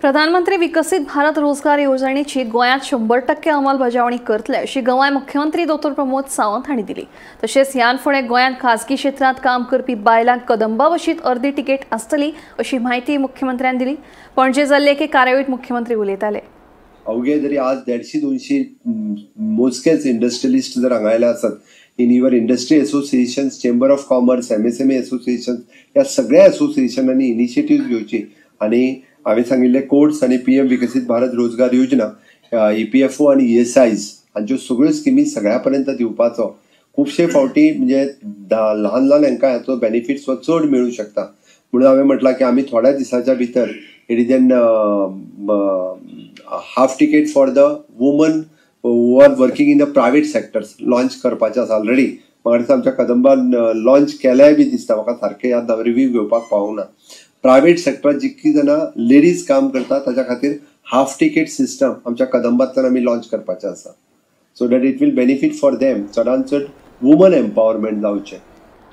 प्रधानमंत्री विकसित भारत रोजगार येवजणेची गोंयांत 100% अंमलबजावणी करतले अशी गवाय मुख्यमंत्री डॉ प्रमोद सावंत हांणी दिली. तशेंच ह्यान फुडें गोंयांत खासगी क्षेत्रांत काम करपी बायलांक कदंबा बशींत अर्दी तिकेट आसतली अशी म्हायती मुख्यमंत्र्यान दिली. पणजे जाल्ले एके कार्यावळींत मुख्यमंत्री उलयताले. अवघे जरी आज 150-200 मोजकेच इंडस्ट्रियलिस्ट जर हांगा आयले आसत, in your industry associations, chamber of commerce, MSME associations, ह्या सगळ्या एसोसिएशनांनी इनिशिएटीव घेवची आनी हांवें सांगिल्ले कोड्स आनी PM विकसित भारत रोजगार योजना, EPFO आनी ESIs हांच्यो सगळ्यो स्किमी सगळ्या पर्यंत दिवपाचो. खुबशे फावटी म्हणजे ल्हान ल्हान हांकां हाचो बेनिफिट्स हो चड मेळूं शकता. म्हणून हांवें म्हटलां की आमी थोड्या दिसाच्या भितर it is an half ticket for the woman who are working in the private sectors launch करपाचें आसा. ऑलरेडी म्हाका दिसता आमच्या कदंबान लॉन्च केल्याय बी दिसता, म्हाका सारकें याद रिव्यू घेवपाक पावूंक ना. प्रायव्हेट सेक्टरात जितकी जाणां लेडीज काम करता ताच्या खातीर हाफ तिकेट सिस्टम आमच्या कदंबांतल्यान आमी लॉन्च करपाचें आसा, so that it will benefit for them. चडान चड वुमन एम्पावरमेंट जावचें.